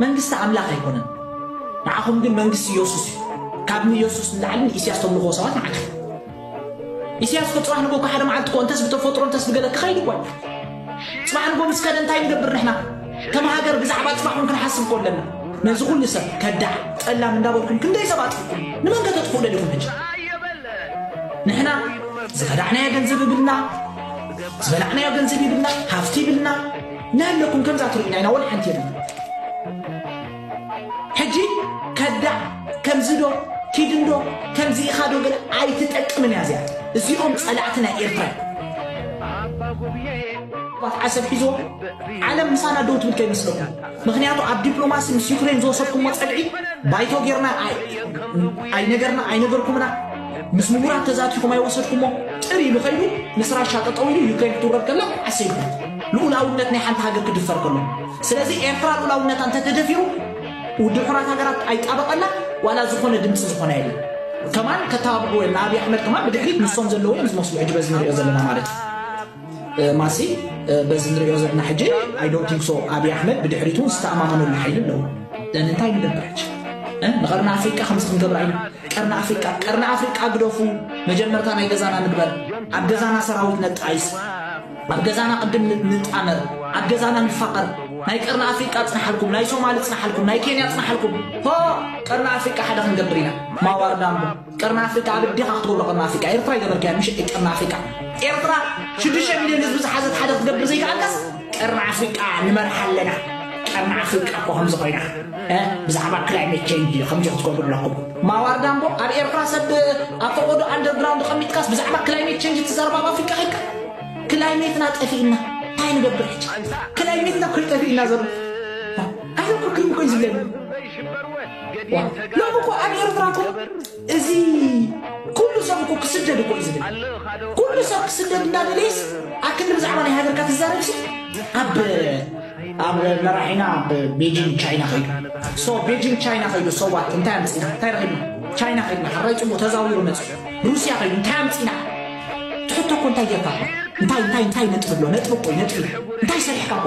መንግስቲ ኣምላኽ ኣይኮነን። ንዓኹም ግን መንግስቲ ኢየሱስ እዩ። ካብ ንኢየሱስ ንላዕሊ ንኢሳያስ ተምልኽዎ ሰባት ንዓኹም። ኢሳያስ እኮ ጽባሕ ንጎ እኮ ሓደ መዓልቲ እኮ እንተስ ብተፈጥሮ እንተስ ብገለ ክኸይድ እኮ እዩ። ጽባሕ ንጎ ምስ ከደ እንታይ ንገብር ንሕና? ከም ሃገር ብዛዕባ ጽባሕ እውን ክንሓስብ እኮ ኣለና። ነዚ ኩሉ ሰብ ከዳዕ ጠላም እንዳበልኩም ክንደይ ሰብ ኣጥፍእኩም? ንመን ከተጥፍኡ ደሊኹም ሕጂ? ንሕና ዝኸዳዕናዮ ገንዘብ ይብልና፣ ዝበላዕናዮ ገንዘብ ይብልና፣ ሃፍቲ ይብልና፣ ናለኩም ከምዛ ትርእዩና ኢና፣ ወላ ሓንቲ የለን። ሕጂ ከዳዕ ከምዚ ዶ ኪድ እንዶ ከምዚ ኢኻ ዶ ገለ ኣይትጠቅምን እያ እዚኣ። እዚኦም ጸላእቲ ናይ ኤርትራ እዮም። ባት ዓሰብ ሒዝዎ ዓለም ምሳና ደው ትብል ከይመስለኩም። ምክንያቱ ኣብ ዲፕሎማሲ ምስ ዩክሬን ዝወሰድኩሞ ጸግዒ ባይቶ ጌርና ኣይ- ኣይነገርና ኣይነገርኩምና። ምስ ምሁራት ተዛቲኹም ኣይወሰድኩሞ። ጥር ኢሉ ከይዱ ምስ ራሻ ጠጠው ኢሉ ዩክሬን ክትውረድ ከላ ዓሰብ ይኹን ልኡላውነት ናይ ሓንቲ ሃገር ክድፈር ከሎ። ስለዚ ኤርትራ ልኡላውነታ እንተተደፊሩ ውድብ ሕራት ሃገራት ኣይጣበቐላ ዋላ ዝኾነ ድምፂ ዝኾነ የለን። ከማን ከተባብዕዎ እዮም ንኣብይ ኣሕመድ ከማን ብድሕሪት ንሶም ዘለዎ እዮም ዝመስሉ ሕጂ በዚ ንሪኦ ዘለና ማለት እዩ። ማሲ በዚ ንሪኦ ዘለና ሕጂ I don't think so። ኣብይ ኣሕመድ ብድሕሪቱ ዝተኣማመነሉ ሓይሊ ኣለዎ። ለንንታይ ንገብር ሕጂ ንቐርኒ ኣፍሪቃ ከምዚ ክንገብር ኣይነ ቀርኒ ኣፍሪቃ ቀርኒ ኣፍሪቃ ግደፉ። መጀመርታ ናይ ገዛና ንግበር። ኣብ ገዛና ሰራዊት ነጣይስ። ኣብ ገዛና ቅድም ንጣመር። ኣብ ገዛና ንፋቐር። ናይ ቀርኒ ኣፍሪቃ ጽንሓልኩም ናይ ሶማሊ ጽንሓልኩም ናይ ኬንያ ጽንሓልኩም። ሆ ቀርኒ ኣፍሪቃ ሓደ ክንገብር ኢና። ማዋርዳምቦ ቀርኒ ኣፍሪቃ ኣብ እዴኻ ክትገብሮ ቀርኒ ኣፍሪቃ ኤርትራ ይገበርካያ ምሽ ቀርኒ ኣፍሪቃ ኤርትራ ሽዱሽተ ሚልዮን ህዝቢ ዝሓዘት ሓደ ክትገብር ዘይከኣልካስ ቀርኒ ኣፍሪቃ ንመርሓ ኣለና። ቀርኒ ኣፍሪቃ እኮ ከምዚ ኮይና ብዛዕባ ክላይሜት ቸንጅ ከምዚ ክትገብሩ ኣለኩም። ማዋርዳምቦ ኣብ ኤርትራ ሰብ ኣብ ፈቆዶ ኣንደርግራውንድ ቀሚጥካስ ብዛዕባ ክላይሜት ቸንጅ ትዛረብ ኣብ ኣፍሪቃ ከይካ ክላይሜትና ጠፊእና እንታይ ንገብር ሕጂ? ክላይሜትና እኮ ጠፊእና ዘሎ ኣነ እኮ ክሪም እኮ እዩ ዝብለኒ። ሎም እኮ ኣብ ኤርትራ እኮ እዚ ኩሉ ሰብ እኮ ክስደድ እኮ እዩ ዝብል። ኩሉ ሰብ ክስደድ እንዳደለየስ ኣክል ብዛዕባ ናይ ሃገርካ ትዛረብሲ ኣብ ኣብ መራሒና ኣብ ቤጂንግ ቻይና ከይዱ ሶ ቤጂንግ ቻይና ከይዱ ሰዋት እንታይ ኣምፅና እንታይ ረኺብና? ቻይና ከይድና ሓራይ ፅቡቅ ተዛዊሩ መፅኡ ሩስያ ከይዱ እንታይ ኣምፅና? ትሕቶ እኮ እንታይ ጌርካ? እንታይ እንታይ እንታይ ነጥቢ ብሎ ነጥቢ እኮ ነጥቢ እንታይ ሰሪሕካ እኮ